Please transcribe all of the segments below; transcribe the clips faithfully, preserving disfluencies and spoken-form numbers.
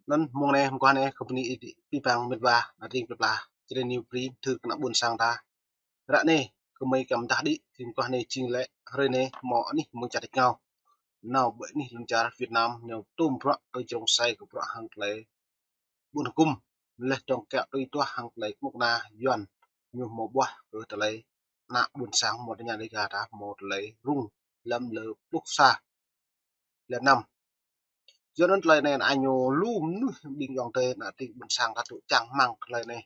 Anŭn mông anai, mơguah anai, kơ bơni ih, ih pơpă mĕt wa, ană tring plơi pla, čơđai ñu brơi thâo kơ ană ƀôn sang ta. Ră anai, kơ mơi kăm dah đĭ, mơguah anai jing lĕ, hrơi anai, hmâo anih mơ̆ng čar tač rơngiao. Nao ƀơi anih lŏn čar Việt Nam, nao tơm bruă kơ jrông sai kơ bruă hăng tơlơi ƀun hơkŭm, laih dơ̆ng kiăng tui tuah hăng tơlơi kơnuk kơna Yuan, ñu hmâo ƀuah kơ tơlơi ană ƀôn sang hmâo tơña Dêga ta hmâo tơlơi rŭng lăm lơ pluh sa lăm năm. Yua anŭn tơlơi anai ñu lu mơnuih ƀing ayŏng adơi ană tring ƀôn sang ta tŭ čang rơmang tơlơi anai.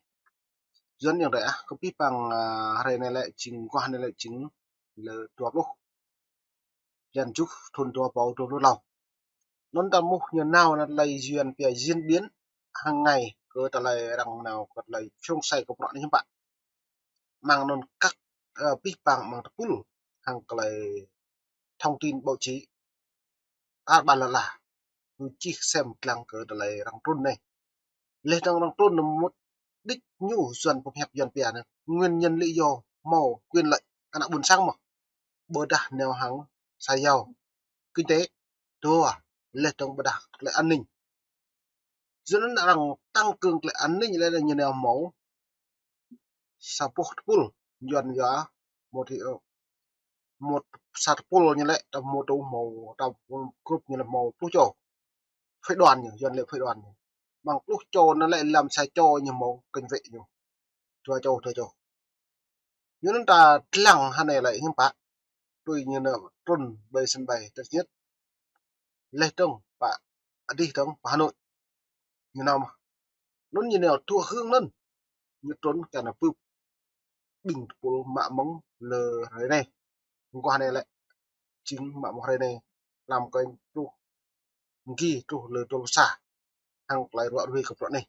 Yua anŭn ayŏng adơi ah, kơ pơpă, a, hrơi anai lĕ jing, mơguah anai lĕ jing lơ dua pluh blan tơjuh thŭn dua rơbâo dua pluh klâo. Anŭn ta mŭt ñu nao anŭn tơlơi Yuan pia diễn biến hàng ngày kơ tơlơi arăng nao kơ tơlơi jrông sai kơ bruă anai hiư̆m pă. Mơ̆ng anŭn kăk, ơ, pơpă mơ̆ng tơpul hăng tơlơi thông tin báo chí, ar ƀar lŏn ala, ñu čih sem lăng kơ tơlơi arăng trŭn anai. Laih dơ̆ng arăng trŭn anŭn mŭt đĭ ñu Yuan pơhiăp Yuan pia anŭn, nguyên nhân lý do hmâo quyền lợi ană ƀôn sang mơ̆n. Ƀôdah nao hăng sa yao kinh tế, dua, laih dơ̆ng ƀôdah tơlơi an ninh. Yua anŭn arăng tăng cường tơlơi an ninh lĕ ñu nao hmâo sa boh tơpul, Yuan yơh, một thì, ơ, một sa tơpul ñu lĕ, ta hmâo tŭ hmâo, ta group ñu lĕ hmâo pluh čô. Phái đoàn ñu, Yuan lĕ phái đoàn ñu. Mơ̆ng pluh čô anŭn lĕ lăm sa čô ñu hmâo cảnh vệ ñu. Dua čô, dua čô. Yua anŭn ta lăng hơnai lĕ hiư̆m pă. Tui ñu nao trŭn ƀơi sân bay Tân Sơn Nhất. Laih dơ̆ng pơ adih dơ̆ng pơ Hà Nội. Ñu nao mơ̆n. Anŭn ñu nao dua hương anŭn. Ñu trŭn kơ ană bưp ƀing tơpul mă mơ̆ng lơ hrơi anai. Mơguah anai lĕ jing mă mơ̆ng hrơi anai. Lăm kơ truh mơ̆ng gi truh lơ dua pluh sa. Hăng tơlơi ruă ruih kơ bruă anai.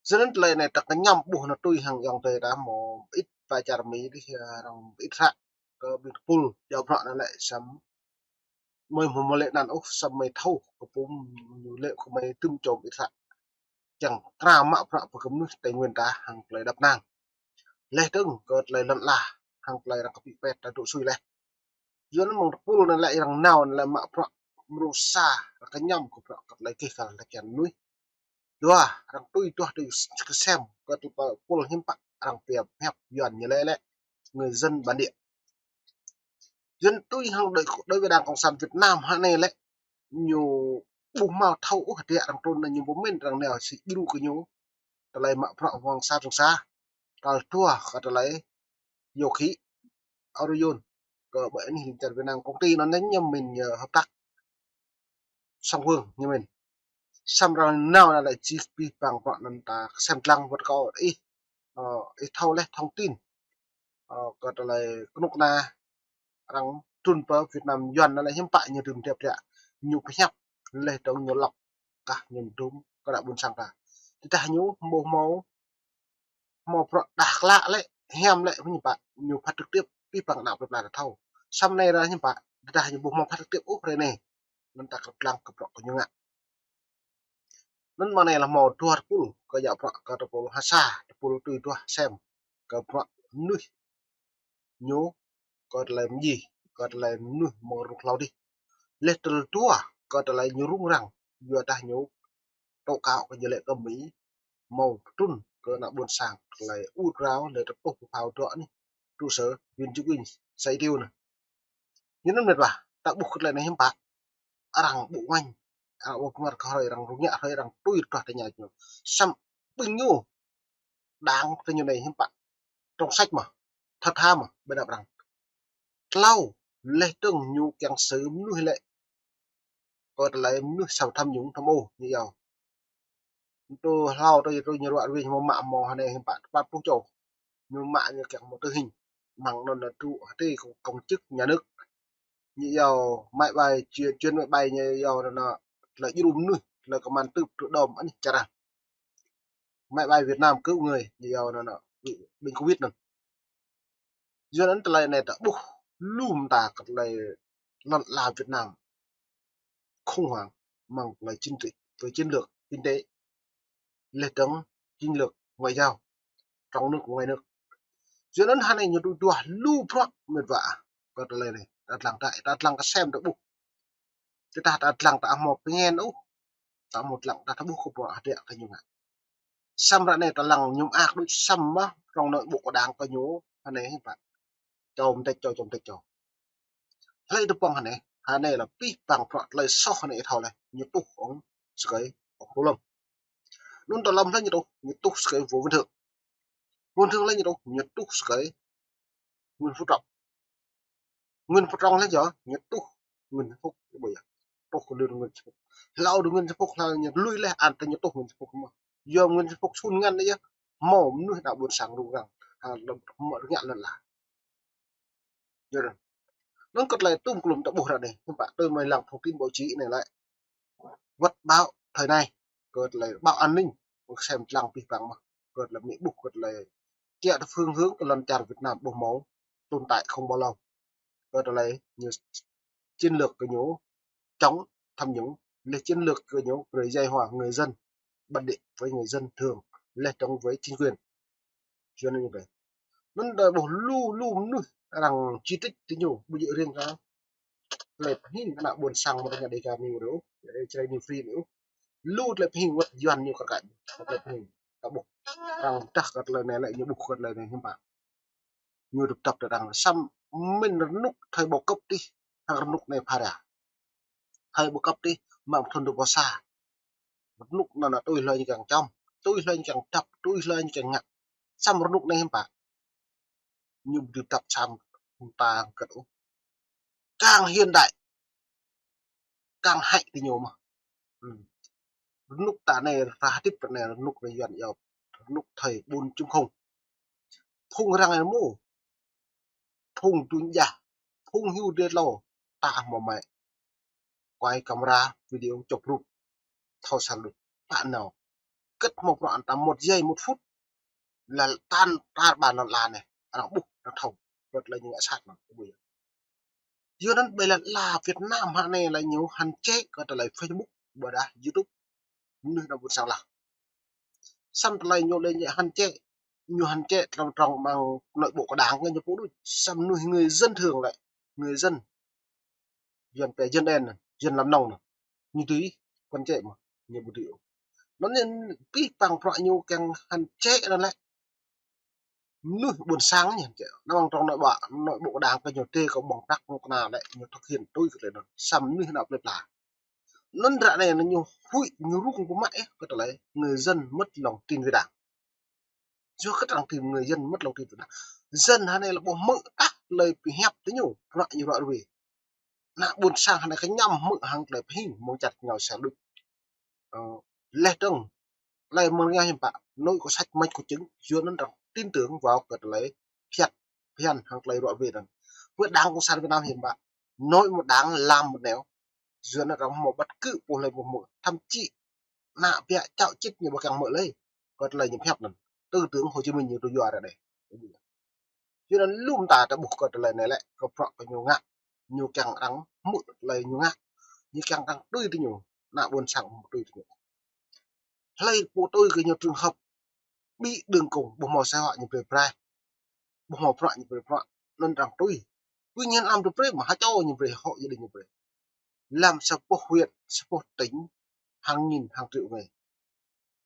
Yua anŭn tơlơi anai ta kơñăm ƀuh anŭn tui hăng ayŏng adơi ta hmâo mơit pơ čar Mi dih, ơ, arăng mơit hră kơ ƀing tơpul djă bruă anŭn lĕ săm mơi hmâo mơlĕ anăn ôh, săm mơi thâo kơ pum ñu lĕ kơ mơi tŭm čom mơit hră. Čang kra mă bruă pơkơmnuih Tây Nguyên ta hăng tơlơi đăp năng. Laih dơ̆ng kơ tơlơi lŏn ala hăng tơlơi arăng kơpĭ pet ta dŏ sui laih. Yua anŭn mơ̆ng tơpul anŭn lĕ arăng nao anŭn lĕ mă bruă mrô sa, arăng kơñăm kơ bruă kơ tơlơi gêh găl tơkeng mơnuih. Dua, arăng tui tuah tui kơsem kơ tơpul hiư̆m pă arăng pơhiăp Yuan ñu lĕ lĕ người dân bản địa. Yua anŭn tui hăng đối, đối với Đảng Cộng sản Việt Nam hơnai lĕ ñu ƀu hmâo thâo ôh hơdră arăng trŭn anŭn ñu pơmĭn arăng nao sĭ djru kơ ñu. Tơlơi mă bruă wang sa trŭn sa. Tal dua kơ tơlơi yua khĭ Orion kơ ƀơi anih lŏn čar Việt Nam công ty anŭn ñu mĭn, ơ, hợp tác song phương ñu mĭn. Săm arăng nao anŭn lĕ jih pih păng bruă anŭn ta sem lăng wơ̆t kơ ih, ơ, ih thâo laih thông tin, ơ, kơ tơlơi kơnuk kơna arăng trŭn pơ Việt Nam Yuan anŭn lĕ hiư̆m pă ñu tŭm tiap tiap. Ñu pơhiăp laih dơ̆ng ñu lăp kah ñu tŭm kơ ană ƀôn sang ta. Tơdah ñu hmâo hmâo hmâo bruă đah klă lĕ, hiam lĕ, hiư̆m pă, ñu phat trực tiếp pih păng ană plơi pla ta thâo. Săm anai ră hiư̆m pă, tơdah ñu ƀu hmâo phat trực tiếp ôh hrơi anai. Anŭn ta krăp lăng kơ bruă kơ ñu ngă. Anŭn mơ̆ng anai lĕ hmâo dua tơpul, kơ djă bruă kơ tơpul ha sa, tơpul tui tuah sem kơ bruă mơnuih ñu kơ tơlơi mơjĭ, kơ tơlơi mơnuih mơ̆ng rŭng hlâo dih. Laih tơl dua, kơ tơlơi ñu rŭng răng, yua dah ñu tŏ kâo kơ ñu lĕ kơ Mi hmâo pơtrŭn kơ ană ƀôn sang tơlơi ur krao lĕ tơpŭh pơphao dŏ anih trụ sở Huyện Chư Kuin, Sa Y Tiêu anŭn. Yua anŭn mĕt wa, ta ƀuh kơ tơlơi anai hiư̆m pă. Arăng ƀu ngă, arăng ƀu pơngăt kơ hrơi arăng rŭng răng, hrơi arăng tui tuah tơña ñu. Săm ƀing ñu, Đảng tơ ñu anai hiư̆m pă. Trong sạch mơ̆n, thật thà mơ̆n, ƀơi anăp arăng. Klâo, laih dơ̆ng ñu kiăng sư̆ mơnuih lĕ kơ tơlơi mơnuih sa tham nhũng tham ô ñu yua. Tơ hlâo tơ yua tơ ñu ruă ruih hmâo mă hmâo hơnai hiư̆m pă tơpă pluh čô. Ñu mă ñu kiăng hmâo tơ hing. Mơ̆ng anŭn anŭn tŭ hơtai công, công chức nhà nước. Ñu yua máy bay, chuyến, chuyến máy bay ñu yua anŭn anŭn tơlơi djru mơnuih, tơlơi kơman tưp tŭ đom anih čar arăng. Máy bay Việt Nam cứu người, ñu yua anŭn anŭn, ƀing Covid anŭn. Yua anŭn tơlơi anai ta ƀuh lu mơta kơ tơlơi lŏn ala Việt Nam khủng hoảng mơ̆ng tơlơi chính trị, tơlơi chiến lược, kinh tế, laih dơ̆ng chiến lược ngoại giao, trong nước, ngoài nước. Yua anŭn hơnai ñu tŭ duah lu bruă mĕt wa kơ tơlơi anai, ta lăng ta, ta lăng kơ sem ta ƀuh. Tơdah ta lăng ta hmâo pơngen ôh. ta mŭt lăng, ta thâo ƀuh kơ pô hơdră kơ ñu ngă. Samơ̆ ră anai ta lăng ñu mơak đôč, samơ̆ trong nội bộ của đảng kơ ñu, hơnai hĭ pă. Čô mơdĕč čô, čô mơdĕč čô. Hlơi tơpŏng hơnai, hơnai lĕ pih păng prăk tơlơi soh hơnai thâo lĕ, ñu tuh ong sơkơi ong Tô Lâm. Anŭn Tô Lâm lĕ ñu tuh, ñu tuh sơkơi Vũ Văn Thượng. Vũ Văn Thượng lĕ ñu tuh, ñu tuh sơkơi Nguyễn Phú Trọng. Nguyễn Phú Trọng lĕ yơh, ñu tuh Nguyễn Xuân Phúc, ƀu yơh. Tuh kơ lươn Nguyễn Xuân Phúc. Hlâo đơ Nguyễn Xuân Phúc, hlâo ñu lui lĕ, an tơ ñu tuh Nguyễn Xuân Phúc mơ̆n. Yua Nguyễn Xuân Phúc sun ngăn lĕ yơh, hmâo mơnuih đa ƀôn sang rŭng răng, ha, lŏm hmâo rơngiă lŏn ala. Yua anŭn. Anŭn kơ tơlơi tŭm klum ta ƀuh ră anai, hiư̆m pă tui mơ̆ng lăng thông tin báo chí anai lĕ. Wơ̆t báo thời nay, kơ tơlơi báo an ninh, kơ sem lăng pih păng mơ̆n. Kơ tơlơi mĭ ƀuh, kơ tơlơi kiăng tơ phương hướng kơ lŏn čar Việt Nam ƀu hmâo tồn tại không bao lâu. Kơ tơlơi ñu chiến lược kơ ñu chống tham nhũng, lĕ chiến lược kơ ñu brơi dạy hóa người dân bản địa với người dân thường, lĕ chống với chính quyền. Yua anŭn ñu brơi. Anŭn đa ƀuh lu lu mơnuih arăng chỉ trích tơ ñu, ƀu djơ̆ riêng kơ tơlơi pơhing kơ ană ƀôn sang mơ̆ng Dega News ôh, Jrai News Free ôh. Lu tơlơi pơhing wơ̆t Yuan ñu kar kaĭ, tơlơi pơhing. Ta ƀuh. Arăng pơdah kơ tơlơi anai lĕ, ñu ƀuh kơ tơlơi anai hiư̆m pă. Ñu tơpă tơpă tơdang. Samơ̆ mĭn rơnŭk thời bao cấp tih, hăng rơnŭk anai phara. Thời bao cấp tih, mơ̆ng thun dua ƀôh sa. Rơnŭk anŭn tui hlơi ñu kiăng čăm, tui hlơi ñu kiăng tăp, tui hlơi ñu kiăng ngă. Samơ̆ rơnŭk anai hiư̆m pă. Ñu ƀu dưi tăp samơ̆ hăng ta hơget ôh. Kiăng hiện đại, kiăng hăi tơ ñu mơ̆n. Ư. Rơnŭk ta anai, rah hơdip ta anai, rơnŭk anai Yuan iâu, rơnŭk thời bốn chấm không. Phung răng anai mơ̆n. Phung dŭn jah, phung hyu dê tlô, ta hmâo mă. Quay camera, video chụp rup. Thâo săn đôč. Pă nao. Kơ̆t hmâo prăk an ta một giây, một phút. Lĕ tan tar ƀan lŏn ala anai. Arăng ƀuh, arăng thâo. Kơ tơlơi ñu ngă sat anŭn. Yua anŭn ƀơi lŏn ala Việt Nam hă anai lĕ ñu hăn čĕ kơ tơlơi Facebook, ƀôdah YouTube. Mơnuih đa ƀôn sang lah. Samơ̆ tơlơi ñu lĕ ñu hăn čĕ, ñu hăn čĕ trong trong mơ̆ng nội bộ của đảng ñu pô đôč. Samơ̆ mơnuih người dân thường lĕ, người dân, dân pe dân đen, dân làm nông anai, ñu dưi hăn čĕ mơ̆n, ñu ƀu dưi ôh. Anŭn ñu pih păng prăk ñu kiăng hăn čĕ anŭn lĕ. Mơnuih ƀôn sang ñu hăn čĕ. Anŭn mơ̆ng trong nội bộ, nội bộ của đảng kơ ñu tê kơ ƀơ̆ng prăk ñu kơna lĕ, ñu thực hiện tui kơ tơlơi anŭn. Samơ̆ mơnuih anŭn plơi pla. Anŭn ră anai ñu huĭ, ñu rŭng pơmă ĕh kơ tơlơi người dân mất lòng tin với đảng. Yua kơ tơdang tơlơi người dân mất lòng tin với đảng. Dân hă anai lĕ ƀu hmư̆ tah tơlơi pơhiăp tơ ñu, prăk ñu ră ruai. Ană ƀôn sang hă anai kơñăm hmư̆ hăng tơlơi pơhing mơ̆ng čar ñu sa đôč. Ơ, lĕ dơ̆ng, tơlơi mơ̆ng rơngiao hiư̆m pă, nô̆ kơ săč, mĕč kơ čưng, yua anŭn arăng tin tưởng vào kơ tơlơi phiăn, phiăn hăng tơlơi ră ruai anŭn. Với Đảng Cộng sản Việt Nam hiư̆m pă, nói một đằng làm một nẻo, yua anŭn arăng hmâo bất cứ pô hlơi ƀu hmư̆, thậm chí ană ƀiă čao čĭt ñu ƀu kiăng hmư̆ lơi kơ tơlơi ñu pơhiăp anŭn. Tư tưởng Hồ Chí Minh ñu tui yua ră anai. Yua anŭn lŏm ta ta ƀuh kơ tơlơi anai lĕ, kơ prăk kơ ñu ngă, ñu kiăng arăng hmư̆ tơlơi ñu ngă, ñu kiăng arăng tui tơ ñu, ană ƀôn sang hmư̆ tui tơ ñu. Hlơi pô tui kơ ñu trường hợp bị đường cùng, ƀu hmâo sĕ hŏ ñu brơi brơi, ƀu hmâo prăk ñu brơi prăk, anŭn arăng tui. Ƀu ñu lăm tơ brơi mơ̆, ha čô ñu brơi, hŏ gia đình ñu brơi. Lăm sa boh huyện, sa boh tỉnh, hàng nghìn, hàng triệu người.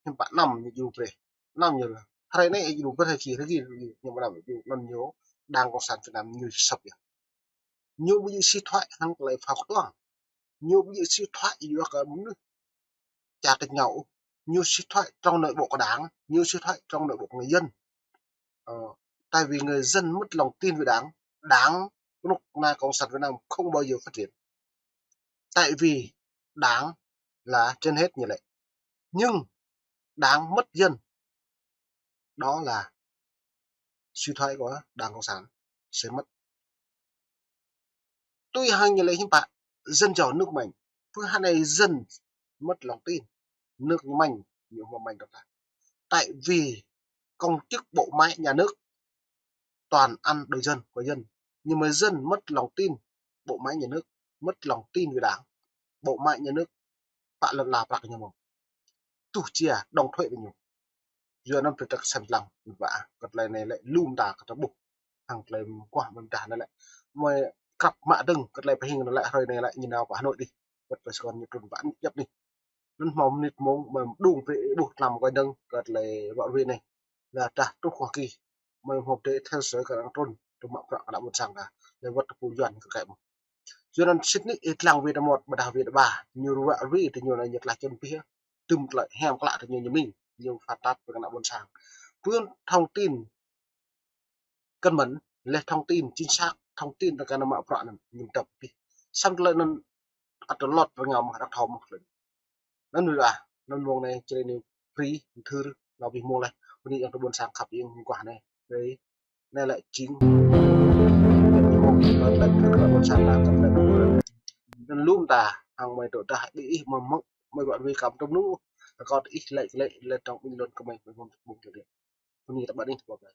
Hiư̆m pă năm ñu djru brơi. Năm ñu, hrơi anai djru brơi, hrơi ki, hrơi ki, hrơi ki, ñu mơnam djru, anŭn ñu Đảng Cộng sản Việt Nam ñu sập yơh. Ñu ƀu djơ̆ suy thoái hăng tơlơi phao kơtuang. Ñu ƀu djơ̆ suy thoái yua kơ mơnuih čar tơ ñu. Ñu suy thoái trong nội bộ của đảng, ñu suy thoái trong nội bộ của người dân. Ờ, tại vì người dân mất lòng tin với đảng, đảng, nước nga Cộng sản Việt Nam không bao giờ phát triển. Tại vì đảng là trên hết như vậy. Nhưng đảng mất dân, đó là suy thoái của Đảng Cộng sản sẽ mất. Tui hăng ñu lĕ hiư̆m pă, dân giàu nước mạnh. Pơ hă anai dân mất lòng tin, nước ñu mơ̆n, ñu hmâo mơ̆n đôč ta. Tại vì công chức bộ máy nhà nước toàn ăn đòi dân, của dân. Nhưng mà dân mất lòng tin bộ máy nhà nước, mất lòng tin với đảng, bộ máy nhà nước pă lŏn ala prăk ñu mơ̆n. Tuh jia, đóng thuế với ñu. Yua anŭn brơi ta kơsem lăng, hiư̆m pă, kơ tơlơi anai lĕ lŏm ta kơ ta ƀuh. Hăng tơlơi mơguah mơdah anai lĕ. Mơi krăp mă dơ̆ng kơ tơlơi pơhing anai lĕ, hrơi anai lĕ ñu nao pơ Hà Nội dih. Wơ̆t pơ Sài Gòn ñu trŭn pơ anŭn djŏp dih. Anŭn hmâo mơnit mông, mơ̆ đung pĕ ƀuh tlam kơi dơ̆ng kơ tơlơi wă rui anai. Lĕ dah truh kơ gih, mơ̆ hmâo pơdơi theo dõi kơ arăng trŭn, tơma prăk kơ ană ƀôn sang ta. Lĕ wăt tơpŭ Yuan kơ kĕ mơ̆. Yua anŭn sĭt nik ih lăng wĭt amot, ƀôdah wĭt ba, ñu wă rui tơ ñu anai ñu tlaih čun pih. Tŭm tơlơi hiam klă tơ ñu ñu mĭn, ñu phat tat pơ kơ ană ƀôn sang. Pơ thông tin kơnơ̆ng mơ̆n, lĕ thông tin chính xác, thông tin tơ kơ ană mă prăk anŭn, ñu tơp pih. Samơ̆ tơlơi anŭn ăt tơlot rơngao mơ̆, ră thâo mơ̆ tơlơi. Anŭn wĭt ah, anŭn mông anai Jrai News free, thâo, nao pih mông leh, bơni yang tơ ƀôn sang khăp yang mơguah anai. Dơi, anai lĕ jing, yang ñu mông, anŭn lĕ thâo kơ ƀôn sang ta, kơ lĕ. Anŭn lŏm ta, hăng mơi tŏ dah, ƀing ih mơ̆ mơ̆, mơi wă rui kăm tơm nu, rơkâo ih lĕ, lĕ, lĕ trong bình luận kơ mơi, mơi mơ̆ mơ̆ tơlơi. Bơni ta ƀă anai, tơpă.